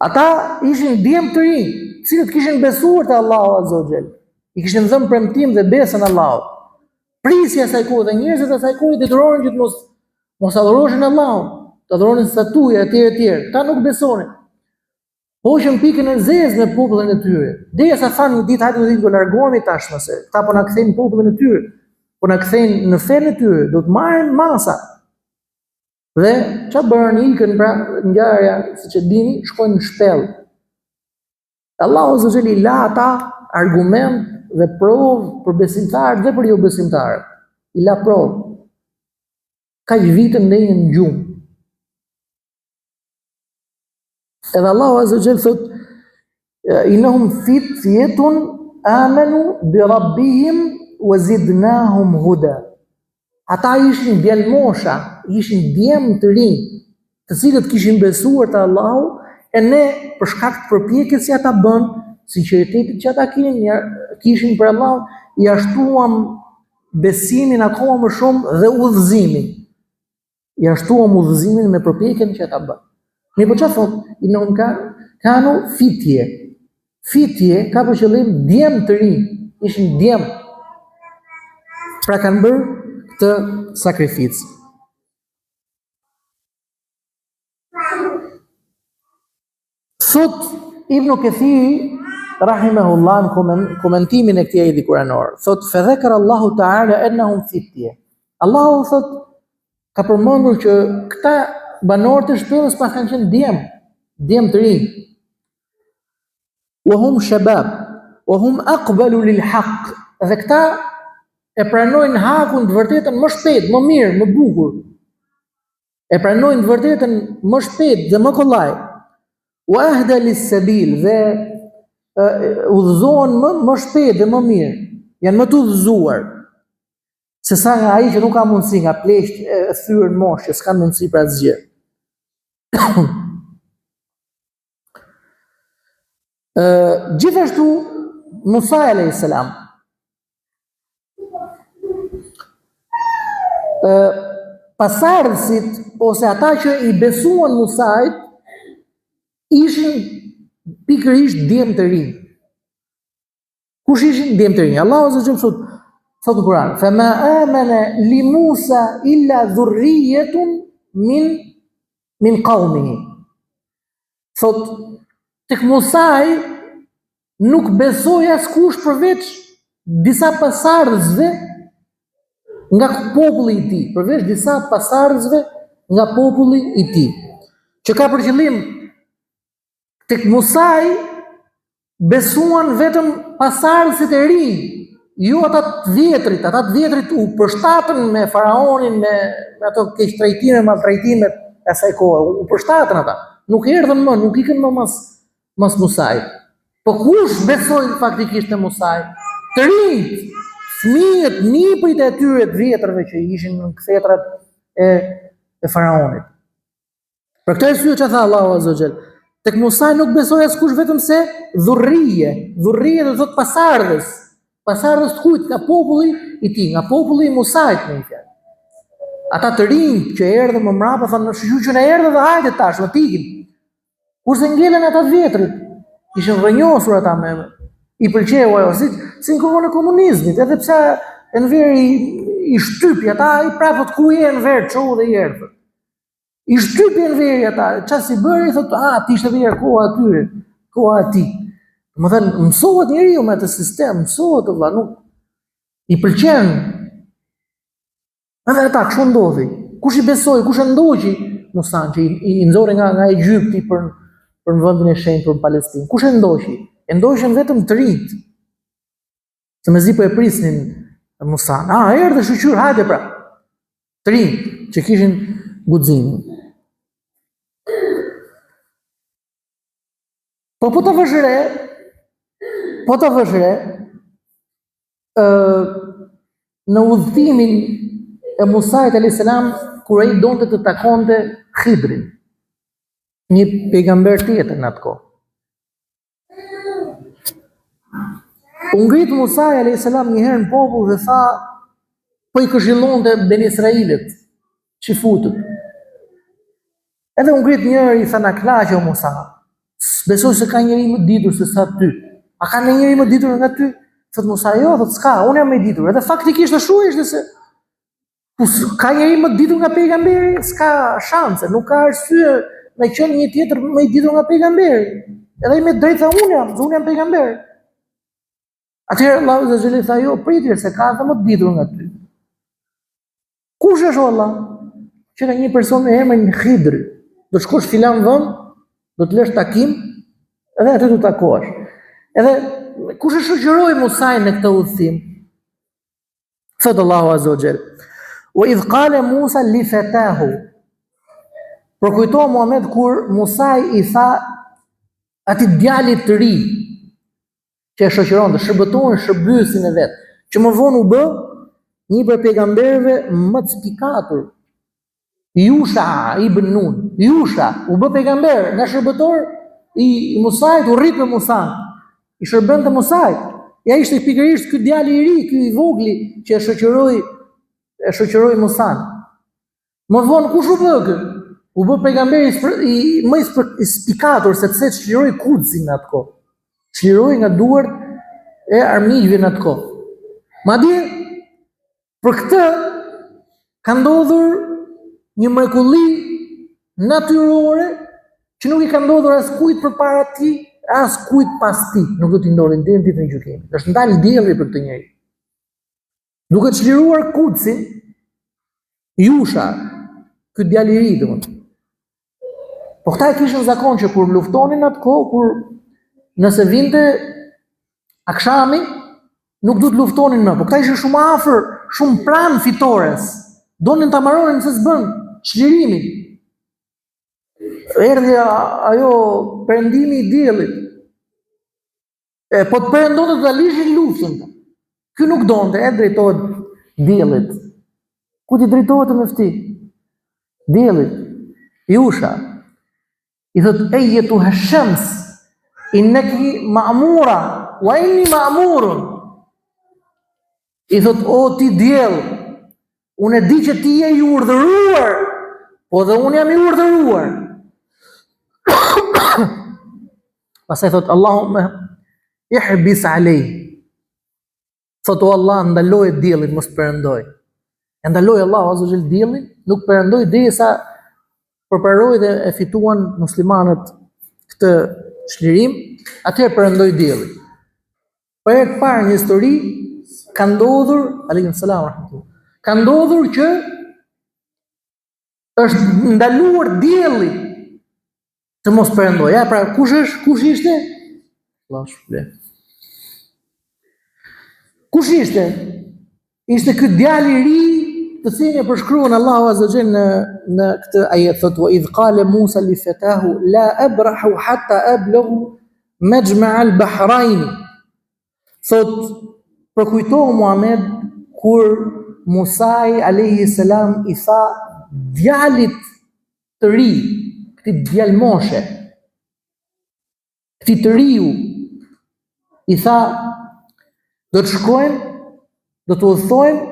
Ata ishin djem të rinj, të cilët kishin besuar te Allahu Azza wa Jall. I kishin dhënë premtim dhe besën Allahut. Prisi i asaj kohe dhe njerëzit e asaj kohe detyronin që të mos mos adhuroshin Allahun, të adhuronin statuja etj etj. Këta nuk besonin. Hoqën pikën e zezë me popullin e tyre. Derisa thanë një ditë hajde të do largohemi tashmë se këta po na kthejnë popullin e tyre, po na kthejnë në fenë e tyre, do të marrim masa. Dhe ça bërën ikën pra ngjarja, siç e dini, shkojnë në shpellë. Allahu azza wa i la ata argument dhe provë për besimtarët dhe për jobesimtarët. I la provë. Kaq vite ndenjën në gjumë. Edhe Allahu Azza wa Jall thot innahum fitjetun amanu bi rabbihim wa zidnahum huda. Ata ishin djelmosha, ishin djem të rinj, të cilët kishin besuar te Allahu, e ne për shkak të përpjekjes që ata bënë, sinqeritetit që ata kishin, kishin për Allahun, ia shtuam besimin akoma më shumë dhe udhëzimin. Ia shtuam udhëzimin me përpjekjen që ata bënë. Mirëpo ça thotë, innehum ka, kanu fitje. Fitje ka për qëllim djem të rinj, ishin djem. Pra kanë bërë këtë sakrificë. Thotë Ibn Kethiri rahimahullah në komentimin e këtij ajeti kuranor, thotë fe dhekara Allahu Teala ennehum fitje. Allahu thotë ka përmendur që këta banorët e shpellës paskan qenë djem, djem të rinj. Wa hum shabab, wa hum aqbalu lil haqq. Dhe këta e pranojnë hakun të vërtetën më shpejt, më mirë, më bukur. E pranojnë të vërtetën më shpejt dhe më kollaj. Wa ahda lis-sabil dhe udhëzohen më më shpejt dhe më mirë. Janë më të udhëzuar se sa nga ai që nuk ka mundësi nga pleqtë e thyer në moshë, që s'kanë mundësi për asgjë. Ë gjithashtu Musa alayhis salam ë pasardhësit ose ata që i besuan Musait ishin pikërisht djem të rinj. Kush ishin djem të rinj? Allahu azza xhel thot thot në Kur'an, "Fa ma amana li Musa illa dhurriyyatun min min qaumihi." Thot tek Musai nuk besoi askush përveç disa pasardhësve nga populli i tij, përveç disa pasardhësve nga populli i tij. Që ka për qëllim Tek Musai besuan vetëm pasardhësit e rinj, jo ata të vjetrit, ata të vjetrit u përshtatën me faraonin, me, me ato keqtrajtime, maltrajtimet e asaj kohe, u përshtatën ata. Nuk erdhën më, nuk ikën më mas mas Musait. Po kush besoi faktikisht te Musai? Të rinjtë, fëmijët, nipërit e atyre të vjetërve që ishin në kthetrat e e faraonit. Për këtë arsye ça tha Allahu Azza Jall, tek Musa nuk besoi askush vetëm se dhurrije, dhurrije do të thotë pasardhës, pasardhës të kujt nga populli i tij, nga populli i Musait me një fjalë. Ata të rinj që erdhën më mbrapa thanë, "Shyqyr që na erdhe dhe hajde tash, më të ikim." Kurse ngelën ata të vjetrit, ishin rrënjosur ata me i pëlqeu ajo si si në kohën e komunizmit, edhe pse Enveri i shtypi ata, ai prapë thotë ku je Enver, çohu dhe i erdhën. I shtypi Enveri ata, ça s'i bëri, thotë, a, të ishte dhe njëherë koha atyre, koha atij. Domethënë, mësohet njeriu me atë sistem, mësohet vëlla, nuk i pëlqen. Edhe ata, kështu ndodhi. Kush i besoi, kush e ndoqi Musan, që i, i, i nxori nga, nga Egjipti për, për në vendin e shenjtë për në Palestinë. Kush e ndoqi? E ndoqën vetëm të rinjtë. Se mezi po e prisnin Musan. A, erdhi shyqyr, hajde pra. Të rinjtë që kishin guximin. Po po ta vësh re, po ta vësh re, ë në udhëtimin e Musait alayhis salam kur ai donte të takonte Khidrin, një pejgamber tjetër në atë kohë. U ngrit Musa alayhis salam një herë në popull dhe tha po i këshillonte Ben Israilët, çifutët. Edhe u ngrit njëri i tha na kënaqe o Musa. Besoj se ka njeri më ditur se sa ty. A ka një njeri më ditur nga ty? Thot Musa, jo, thot s'ka, unë jam më i ditur. Edhe faktikisht ashtu ishte se Po ka njeri më të ditur nga pejgamberi? S'ka shanse, nuk ka arsye me qenë një tjetër më i ditur nga pejgamberi. Edhe ai me drejtë tha unë jam, unë jam pejgamber. Atëherë Allahu azza xhel tha jo, prit se ka edhe më të ditur nga ty. Kush është o Allah? Që ka një person me emrin Khidr. Do të shkosh filan vend, do të lësh takim edhe aty do të takohesh. Edhe kush e shoqëroi Musain në këtë udhëtim? Thotë Allahu Azza wa Jall. Wa idh qala Musa li fatahu. Përkujto Muhammed kur Musa i tha atij djalit të ri që e shoqëronte, shërbëtorin, shërbyesin e vet, që më vonë u bë. Një prej pejgamberëve më të spikatur, Jusha ibn Nun. Jusha u bë pejgamber nga shërbëtor i Musait, u rrit me Musan. I shërbente Musait. Ja ishte pikërisht ky djali i ri, ky i vogli që e shoqëroi e shoqëroi Musan. Më vonë kush u bë ky? U bë pejgamberi i më i spikatur sepse çliroi Kudsin në atë kohë. Çliroi nga duart e armiqve në atë kohë. Madje për këtë ka ndodhur një mrekulli natyrore që nuk i ka ndodhur askujt përpara tij, askujt pas tij, nuk do t'i ndodhë deri në ditën e gjykimit. Është ndalë dielli për këtë njeri. Duke çliruar Kudsin, Jusha, ky djalë i ri, domethënë. Po këta e kishin zakon që kur luftonin atë kohë, kur nëse vinte akshami, nuk duhet luftonin më. Po këta ishin shumë afër, shumë pranë fitores. Donin ta mbaronin se s'bën çlirimin. Erdhi ajo perëndimi i diellit. E po të perëndonte do ta lishin luftën. Ky nuk donte, e drejtohet diellit. Kujt i drejtohet o myfti? Diellit. Jusha. I thot ejjetuha shems inneki ma'mura wa inni ma'murun. I thot o ti diell, unë e di që ti je i urdhëruar, po dhe unë jam i urdhëruar. Pastaj thot Allahumme ihbis alej. Thot o Allah ndaloje diellin mos perëndoj. E ndaloi Allahu azza xhel diellin, nuk perëndoi derisa përparoi dhe e fituan muslimanët këtë çlirim, atëherë perëndoi dielli. Për herë të parë në histori ka ndodhur, aleikum selam rahmetullah. Ka ndodhur që është ndaluar dielli të mos perëndojë. Ja, pra kush është? Kush ishte? Allahu shpërbleftë. Kush ishte? Ishte ky djalë i ri, të cilin e përshkruan Allahu Azza xhel në në këtë ajet thotë wa idh qala Musa li fatahu la abrahu hatta ablughu majma' al-bahrain. Thotë përkujto Muhammed kur Musai alayhi salam i tha djalit të ri, këtij djalmoshe, këtij të riu, i tha, do të shkojmë, do të udhëtojmë,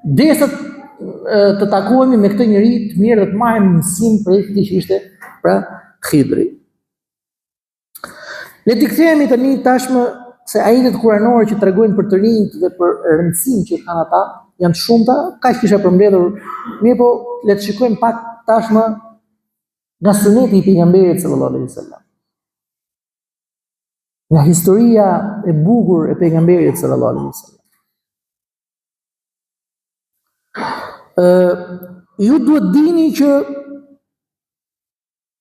derisa të takohemi me këtë njeri të mirë dhe të marrim mësim prej këtij që ishte pra Khidri. Le t'i kthehemi tani tashmë se ajetet kuranore që tregojnë për të rinjtë dhe për rëndësinë që kanë ata janë të shumta, kaq kisha përmbledhur. Mirëpo, le të shikojmë pak tashmë nga suneti i pejgamberit sallallahu alaihi wasallam. Nga historia e bukur e pejgamberit sallallahu alaihi wasallam. Ë ju duhet dini që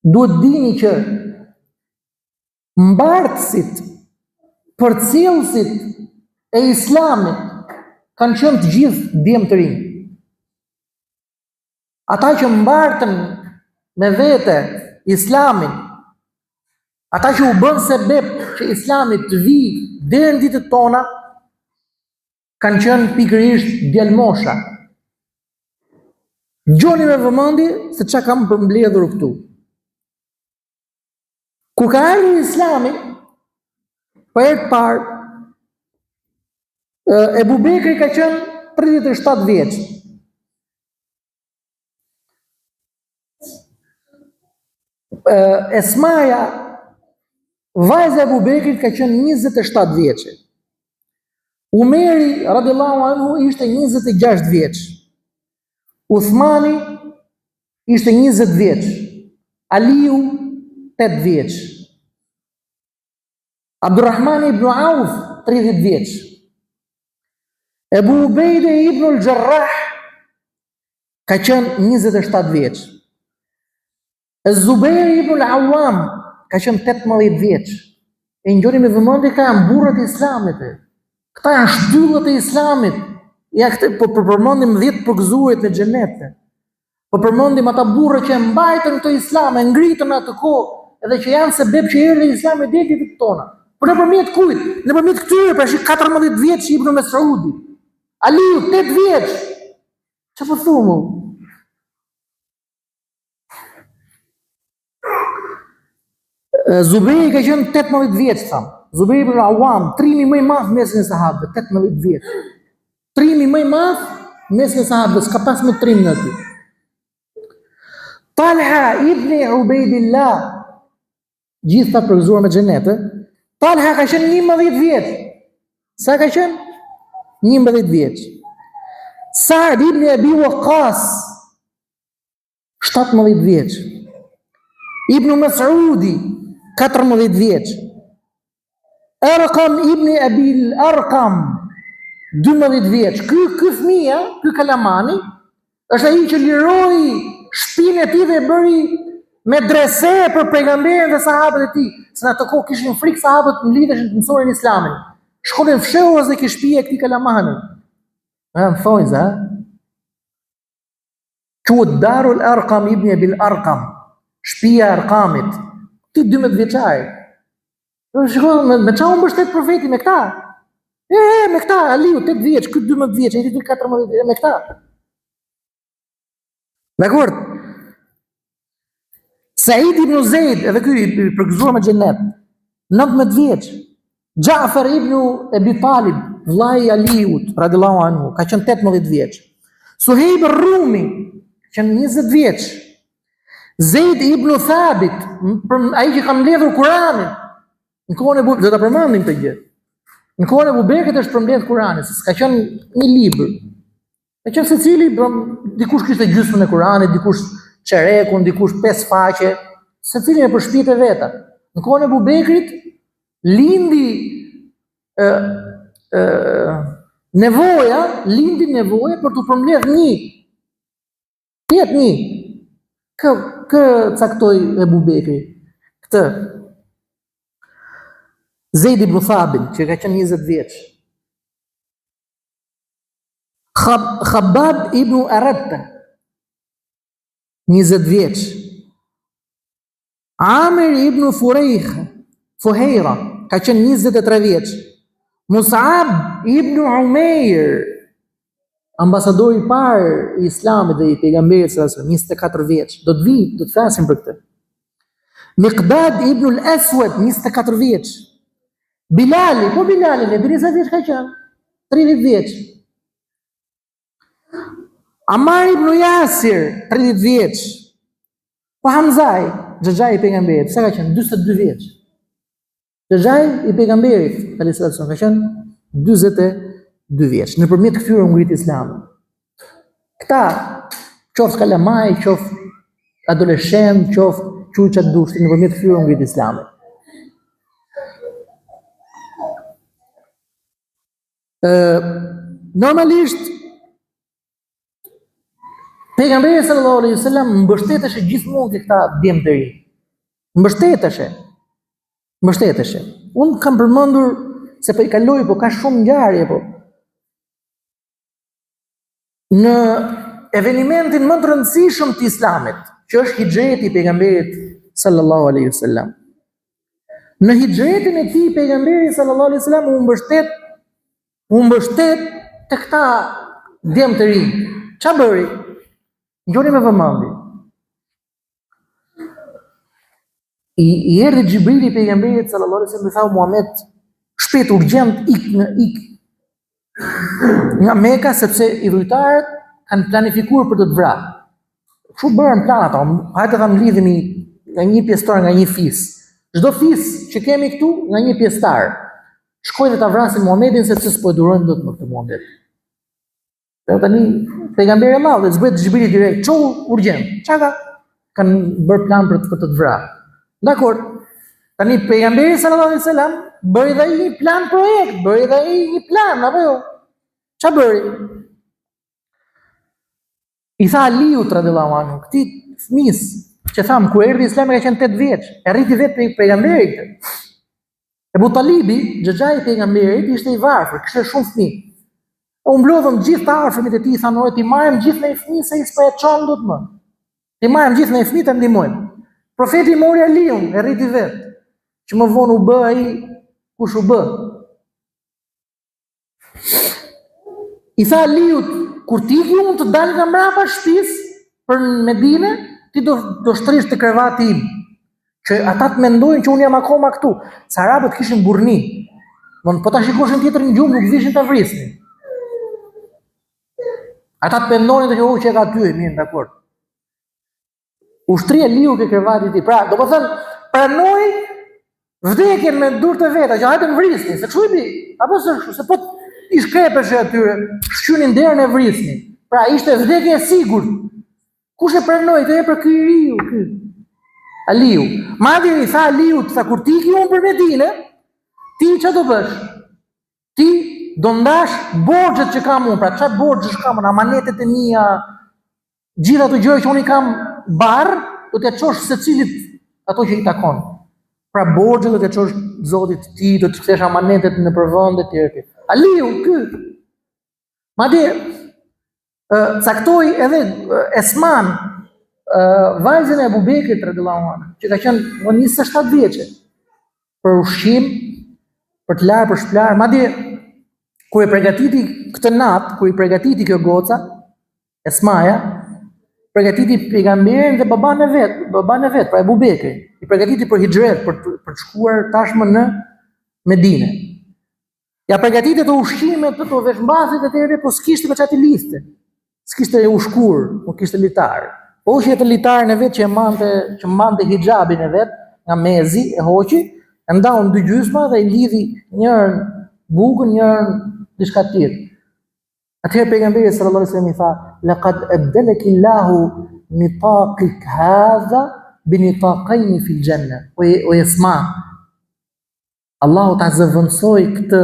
Duhet dini që mbartësit, përcjellësit e islamit kanë qenë të gjithë djem të rinj. Ata që mbartën me vete islamin, ata që u bënë sebep që islami të vijë deri në ditët tona, kanë qenë pikërisht djalmosha. Dëgjoni me vëmendje se ça kam përmbledhur këtu. Kur ka ardhur Islami, për herë të parë, Ebu Bekri ka qenë 37 vjeç. Esmaja, vajza e Ebu Bekrit ka qenë 27 vjeçe. Umeri, radiallahu anhu, ishte 26 vjeç. Uthmani ishte 20 vjeç. Aliu 8 vjeç. Abdurrahmani ibn Auf 30 vjeç. Ebu Ubejde ibn al-Jarrah ka qenë 27 vjeç. Zubejri ibn al-Awwam ka qenë 18 vjeç. E ngjoni me vëmendje këta janë burrat e Islamit. Këta janë shtyllat e Islamit. Ja këtë po përmendim 10 përgëzuarit në xhenet. Po përmendim ata burra që e mbajtën këtë Islam, e ngritën në atë kohë, edhe që janë sebep që erdhi Islami deri ditët tona. Por nëpërmjet kujt? Nëpërmjet këtyre, pra shi 14 vjeç Ibn Mesudi. Aliu, 8 vjeç. Çfarë po thu mu? Zuberi ka qenë 18 vjeç, thamë. Zuberi ibn Awam, trimi më i madh në mesin e sahabëve, 18 vjeç. Trimi më i madh në mesin e sahabëve, s'ka pas më trim nga ky. Talha ibn Ubejdillah, gjithë të përgëzuar me xhenet, Talha ka qenë 11 vjeç. Sa ka qenë? 11 vjeç. Sa'd ibn Abi Waqqas, 17 vjeç. Ibn Mas'udi 14 vjeç. Erkam ibn Ebil Erkam 12 vjeç. Ky ky fëmija, ky kalamani është ai që liroi shpinë e tij dhe e bëri medrese për pejgamberin dhe sahabët e tij, se në atë kohë kishin frikë sahabët të mblidheshin të mësonin Islamin. Shkonin fshehurazi te shtëpia e këtij kalamani. Në thonjza, Quhet Darul Arqam ibn Ebil Arqam, shtëpia e Arqamit. Ky 12 vjeçari. Do shiko me, me ça u mbështet profeti me këta? E, e, me këta, Aliu 8 vjeç, ky 12 vjeç, ai tjetri 14 vjeç, me këta. Dakord. Said ibn Zaid, edhe ky i përgëzuar me xhenet, 19 vjeç. Xhafer ibn Ebi Talib, vëllai i Aliut, radiallahu anhu, ka qenë 18 vjeç. Suhejb Rumi, ka qenë 20 vjeç. Zeid ibn Thabit, për ai që ka mbledhur Kur'anin. Në kohën e Ebu, do ta përmendim këtë gjë. Në kohën e Ebu Bekrit është përmbledh Kur'ani, se s'ka qenë një libër. Ka qenë secili, bëm, dikush kishte gjysmën e Kuranit, dikush çerekun, dikush pesë faqe, secili nëpër shpitë e veta. Në kohën e Ebu Bekrit lindi ë ë nevoja, lindi nevoja për t'u përmbledh një. Tjetë një. Kë kë caktoi Ebu Bekri? Këtë. Zeid ibn Thabit, që ka qenë 20 vjeç. Khabab ibn Aratta, 20 vjeç. Amir ibn Furejh, Fuhejra, ka qenë 23 vjeç. Mus'ab ibn Umeir, ambasadori i parë i Islamit dhe i pejgamberit sallallahu alajhi wasallam, 24 vjeç. Do të vi, do të flasim për këtë. Miqdad ibn al-Aswad, 24 vjeç. Bilali, po Bilali, e dini sa vjeç ka qenë? 30 vjeç. Amar ibn Jasir, 30 vjeç. Po Hamzai, xhaxhai i pejgamberit, sa ka qenë? 42 vjeç. Xhaxhai i pejgamberit, alayhis salam, ka qenë 42 vjeç. Nëpërmjet këtyre u ngrit Islami. Këta, qoftë kalamaj, qoftë adoleshent, qoftë quaj ça të dush ti, nëpërmjet këtyre u ngrit Islami. Ë normalisht Pejgamberi sallallahu alaihi wasallam mbështeteshe gjithmonë te këta djem të rinj. Mbështeteshe. Mbështeteshe. Unë kam përmendur se po i kaloj, po ka shumë ngjarje po. Në evenimentin më të rëndësishëm të Islamit, që është hixhreti i pejgamberit sallallahu alaihi wasallam. Në hixhretin e tij pejgamberi sallallahu alaihi wasallam u mbështet u mbështet te këta djem të rinj. Ça bëri? Ngjoni me vëmendje. I, i erdhi Xhibrili pejgamberit sallallahu alaihi wasallam i tha Muhammed, shpejt urgjent ik në ik nga Meka sepse idhujtarët kanë planifikuar për të të vrarë. Kështu bërën plan ata, hajde ta mblidhemi nga një pjesëtar nga një fis. Çdo fis që kemi këtu nga një pjesëtar. Shkojmë dhe ta vrasim Muhamedin sepse s'po e durojmë dot më këtë Muhammed. Dhe tani pejgamberi i Allahut zbret Xhibrili direkt, çou urgjent. Çka ka? Kanë bërë plan për për të të vrarë. Dakor. Tani pejgamberi sallallahu alaihi wasallam bëri dhe ai një plan projekt, bëri dhe ai një plan apo jo? Ça bëri? I tha Aliut radiallahu anhu, këtij fëmijës që thamë kur erdhi Islami ka qenë 8 vjeç, e rriti vetë pejgamberi këtë. Ebu Talibi, xhaxhai i pejgamberit, ishte i varfër, kishte shumë fëmijë. U mblodhën gjithë të afërmit e tij, thanë, "Ore, t'i marrim gjithë ne fëmijë se s'po e çon dot më." T'i marrim gjithë ne fëmijë ta ndihmojmë. Profeti mori Aliun, e rriti vetë. Që më vonë u bë ai kush u bë. I tha Aliut, kur të iki unë të dal nga mbrapa shtëpisë për në Medine, ti do do shtrihesh te krevati im. Që ata të mendojnë që unë jam akoma këtu. Se arabët kishin burrni. Domethënë po ta shikoshin tjetrin në gjumë, nuk vishin ta vrisnin. Ata të mendonin që u që e ka aty, mirë, dakord. U shtri Aliu ke krevati i tij. Pra, domethënë, pranoi vdekjen me duart e veta, që hajde më vrisni, se kështu i bi, apo se kështu, se po i shkrepeshe atyre, shqynin derën e vrisnin. Pra, ishte vdekje e sigurt. Kush e pranoi, të e për ky i riu, ky. Aliu. Madje i tha Aliut, tha kur t'iki unë për Medine, ti ça do bësh? Ti do ndash borxhet që kam unë, pra ça borxhesh kam unë, amanetet e mia, gjithë ato gjëra që unë i kam barrë, do t'ia çosh secilit ato që i takon. Pra borxhet do t'ia çosh zotit të tij, do të kthesh amanetet nëpër vende etj etj. Aliu ky. Madje caktoi edhe Esman, vajzën e Ebu Bekrit radiallahu anhu, që ka qenë në 27 vjeçe, për ushqim, për të larë, për shpëlarë, madje kur e pregatiti këtë natë, kur i pregatiti kjo goca, Esmaja, pregatiti pejgamberin dhe babanë e vet, babanë e vet, pra Ebu Bekrin, i pregatiti për hixhret, për, për të shkuar tashmë në Medine. Ia pregatiti ato ushqimet, ato veshmbathjet e tjera, po s'kishte me çfarë t'i lidhte. S'kishte ushkur, nuk kishte litar. Po hoqi atë litarin e vet që e mbante, që mbante hixhabin e vet nga mezi e hoqi, e ndau në dy gjysma dhe i lidhi njërën bukën, njërën diçka tjetër. Atëherë pejgamberi sallallahu alajhi wasallam i tha: "Laqad abdalaki Allahu nitaqik hadha bi nitaqayn fil janna." O o Esma, Allahu ta zëvendësoi këtë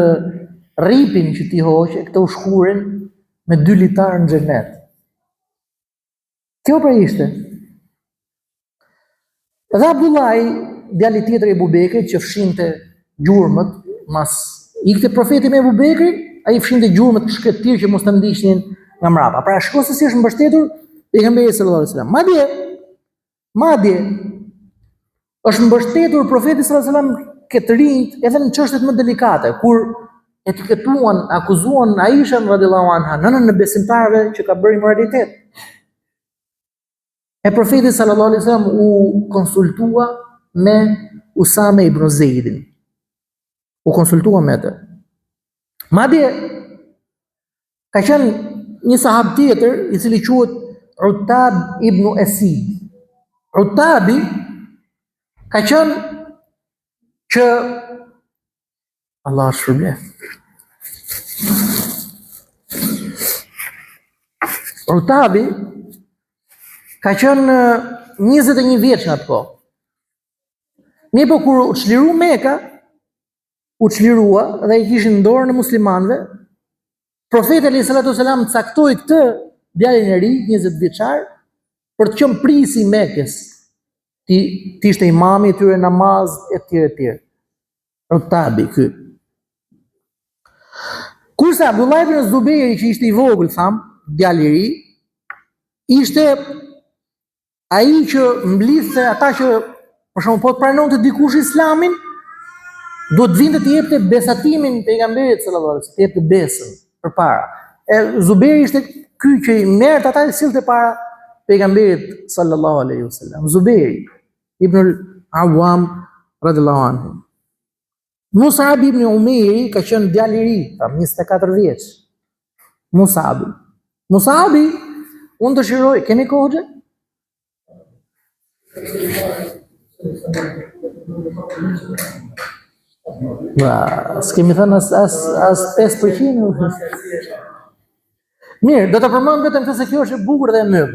rripin që ti hoqe, këtë ushkurin me dy litarë në xhenet. Kjo pra ishte. Dhe Abdullahi, djali tjetër i Ebu Bekrit që fshinte gjurmët, mas ikte profeti me Ebu Bekrin, ai fshinte gjurmët në shkretëtirë që mos të ndiqnin nga mrapa. Pra shiko se si është mbështetur pejgamberi sallallahu alajhi wasallam. Madje Madje, është mbështetur profeti sallallahu alajhi wasallam ke të rinjtë edhe në çështjet më delikate, kur etiketuan, akuzuan Aisha radhiyallahu anha, nënën e besimtarëve që ka bërë imoralitet. E profeti sallallahu alajhi wasallam u konsultua me Usame ibn Zeidin. U konsultua me atë. Madje Ka qenë një sahab tjetër i cili quhet Utab ibn Esid. Utabi ka qenë që Allah të shpërbleftë. Utabi ka qenë 21 vjeç në atë kohë. Mirëpo kur u çliru Meka, u çlirua dhe e kishin në dorën e muslimanëve, profeti alayhi salatu wasalam caktoi këtë djalin e ri, 20 vjeçar, për të qenë prijësi i Mekës. Të të ishte imami i tyre namaz e tjerë e tjerë. Utabi ky. Kurse Abdullah ibn Zubejri që ishte i vogël, thamë, djalë i ri, ishte Ai që mblidhte ata që për shembull po të pranonte dikush Islamin, duhet të vinte të jepte besatimin pejgamberit sallallahu alajhi wasallam, të jepte besën përpara. E Zuberi ishte ky që i merrte ata e sillte para pejgamberit sallallahu alaihi wasallam. Zuberi ibn al-Awwam radhiyallahu anhu. Mus'ab ibn Umeiri ka qenë djalë i ri, ka 24 vjeç. Mus'abi. Mus'abi, unë dëshiroj, kemi kohë gjë? Ba, s'kemi thënë as, as, as 5%. Mirë, do të përmend vetëm këtë se kjo është e bukur dhe e mbyll.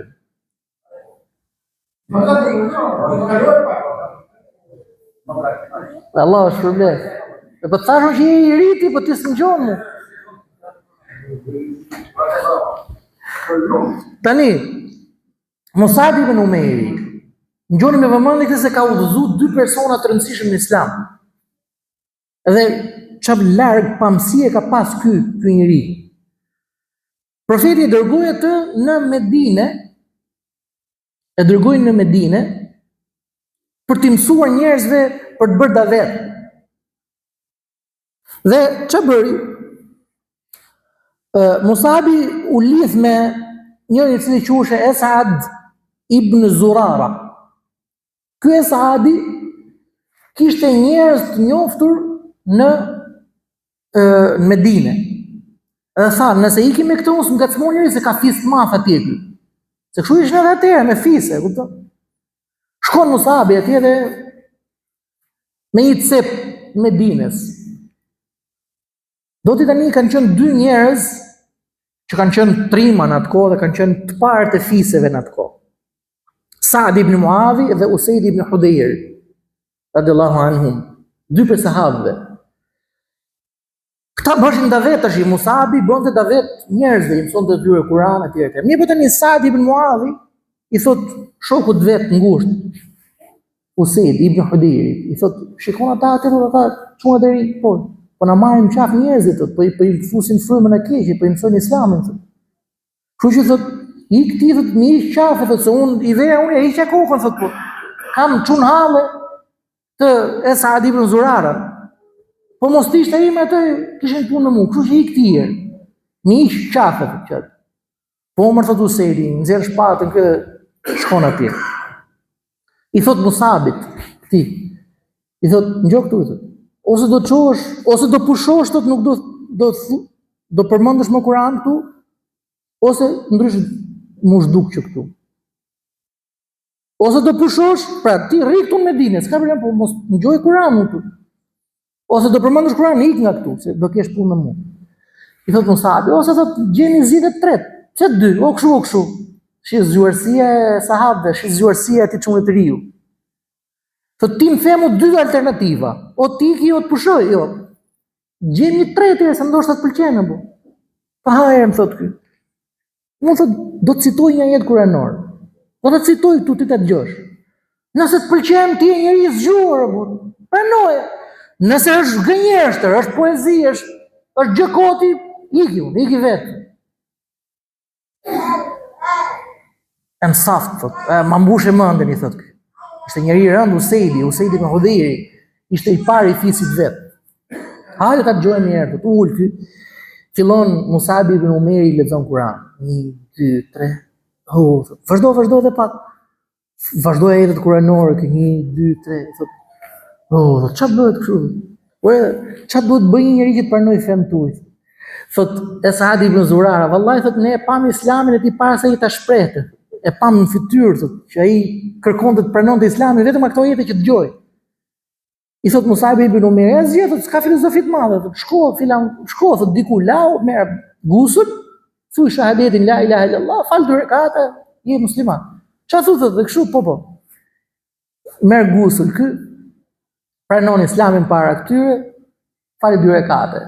Allah të shpërbleftë. E po të thashë që je i ri ti, po ti s'më mu. Tani, Musab ibn Umeiri, ngjoni me vëmendje këtë se ka udhëzu dy persona të rëndësishëm në islam. Edhe ça largpamësie ka pas ky, ky njeri. Profeti e dërgoi atë në Medine, e dërgoi në Medine për t'i mësuar njerëzve për të bërë davet. Dhe ça bëri? Musabi u lidh me njërin i cili quheshe Esad ibn Zurara. Ky Esadi kishte njerëz të njoftur në në Medine. Edhe tha, nëse iki me këtë unë s'më ngacmon njeri se ka fis të madh atje ky. Se kështu ishin edhe atëherë me fise, kupton? Shkon Musabi atje dhe me një cep Medines. Do ti tani kanë qenë dy njerëz që kanë qenë trima në atë kohë dhe kanë qenë të parët e fiseve në atë kohë. Saad ibn Muadhi dhe Usejd ibn Hudejr, radiallahu anhum, dy prej sahabëve. Këta bëshin davet tash, Musabi bënte davet njerëzve, i mësonte atyre Kur'an etj etj. Mirëpo tani Saad ibn Muadhi i thot shokut vet ngushtë, Usejd ibn Hudejrit, i thot, shikon ata aty thotë ata çunat e ri, po, po na marrin qafë njerëzit, thot, po i po i fusin frymën e keqe, po i mësojnë islamin, thot. Kështu që thot, ik ti thot, m'i hiq qafe, thot, se unë i veja unë e hiqa kokën, thot, po. Kam çun halle të Esad ibn Zurara. Po mos të ishte ai me atë kishin punë me mua, kështu që ik ti herë. M'i hiq qafe, thot, që. Po more thot Usejdi, nxjerr shpatën kë shkon atje. I thot Musabit, këtij. I thot, "Ngjo këtu," i thot. Ose do çohesh, ose do pushosh, thot, nuk do do do përmendësh më Kur'an këtu, ose ndryshe m'u zhduk që këtu. Ose do pushosh, pra ti rri këtu në Medinë, s'ka problem, po mos ngjoj Kur'an këtu. Ose do përmendësh Kur'an, ik nga këtu, se do kesh punë me mua. I thot Musabi, ose thot gjeni zgjidhje të tretë. Pse dy? O kshu, o kshu. Shi zgjuarsia e sahabëve, shi zgjuarsia e atij çunit të riu. Thot ti më the mu dy alternativa, o të iki o të pushoj, jo. Gjeni një tretë se ndoshta të pëlqen apo. Pa hajër më thot ky. Unë thot do të citoj një ajet kuranor. Do të citoj këtu ti ta dëgjosh. Nëse të pëlqen ti je njeri i zgjuar apo pranoje. Nëse është gënjeshtër, është poezi, është është gjë koti, iki unë, iki vetë. E më saft, thot, e, ma mbushe mendjen, i thot. Ishte njeri i rëndë, Usejdi, Usejdi ibn Hudejri, ishte i pari i fisit vet. Hajde ta dëgjojmë një herë, thot, u ul ky. Fillon Musabi ibn Umeri i lexon Kur'an. 1 2 3. Oh, thot, vazhdo, vazhdo edhe pak. Vazhdo ajetet kuranore, ky 1 2 3, thot. Oh, thot, çfarë bëhet kështu? Ore, çfarë duhet të bëjë një njeri që të pranojë fenë tuaj? Thot Esad ibn Zurara, vallahi thot ne e pamë islamin e tij para se ai ta shprehte. E pamë në fytyrë thot që ai kërkonte të pranonte islamin vetëm nga këto ajete që dëgjoi. I thot Musab ibn Umeri, asgjë, thot s'ka filozofi të madhe, thot shko filan, shko thot diku lau, merr gusël, thuj shahadetin la ilaha illallah, fal dy rekate, je musliman. Çfarë thotë thot, dhe kështu po po. Merr gusël ky, pranon islamin para këtyre, fali dy rekate.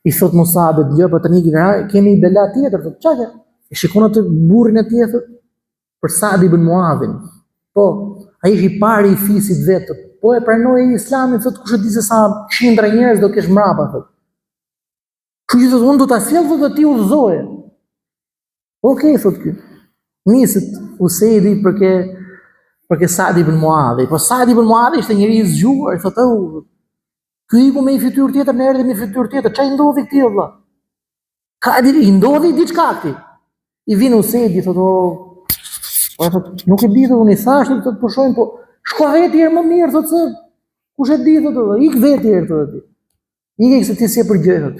I thot Musabit, dëgjo po tani kemi një bela tjetër, thot çka ke? E shikon atë burrin e tij thot, për Saad ibn Muadhin. Po, ai është i pari i fisit vet. Po e pranoi Islamin, thot kush e di se sa qindra njerëz do kesh mbrapa, thot. Kështu që thot unë do ta sjell thot dhe ti udhëzoje. Okej, thot ky. Niset Usejdi për ke për ke Saad ibn Muadhi. Po Saad ibn Muadhi ishte njeri i zgjuar, i thotë, "Oh, ky iku me një fytyrë tjetër, na erdhi me një fytyrë tjetër. Ç'i ndodhi këtij vëlla?" Ka di, i ndodhi diçka këtij. I vjen Usejdi, thotë, o, po thot, nuk e di, thot, unë i thashë, thot, të pushojmë, po shko vetë herë më mirë, thot se kush e di, thot, ik vetë herë, thot, ti. Ik se ti s'je për gjë, thot.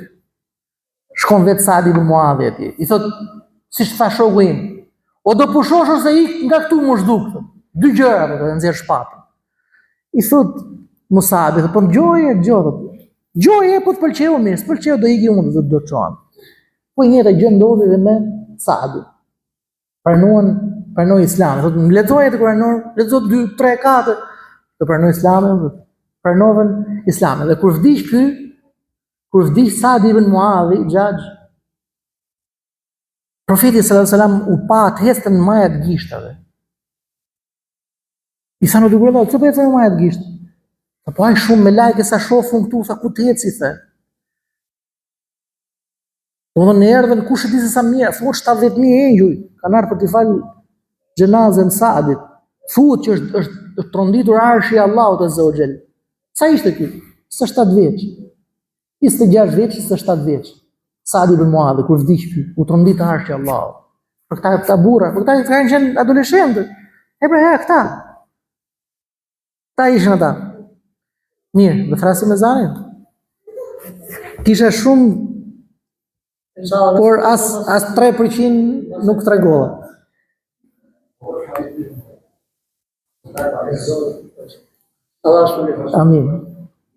Shkon vetë Saad ibn Muadhi atje. I thot, siç tha shoku im, o do pushosh ose ik nga këtu m'u zhduk, thot. Dy gjëra, thot, e nxjerr shpatën. I thot Musabi, thot, po dëgjoje, dëgjo, thot. Dëgjoje, po të pëlqeu mirë, s'pëlqeu do iki unë dhe do çohem. Po e njëjta gjë ndodhi dhe me Saadin. Pranuan, pranoi Islamin. Thotë, më lexo ajetin kuranor, lexo 2, 3, 4. Të pranoi Islamin, pranoven Islamin. Dhe kur vdiq ky, kur vdiq Saad ibn Muadhi, xhaxh, Profeti sallallahu alajhi wasallam u pa të ecte në maja të gishtave. I thanë o i dërguari i Allahut, pse po ecën në maja të gishtave? Tha po aq shumë melajke sa shoh unë këtu, tha ku të eci, the. Domethënë erdhën, kush e di se sa mijë, thuhet 70.000 engjuj, kanë ardhur për t'i falë xhenazen Saadit. Thuhet që është, është, është tronditur arshi i Allahut azze ue xhel. Sa ishte ky? 27 vjeç. 26 vjeç, 27 vjeç. Sad ibn Muadhi, kur vdiq ky, u trondit arshi i Allahut. Për këta këta burra, për këta kanë qenë adoleshentë. E pra, e, këta. Këta ishin ata. Mirë, do thërrasim ezanin. Kisha shumë por as as 3% nuk tregova. Amin.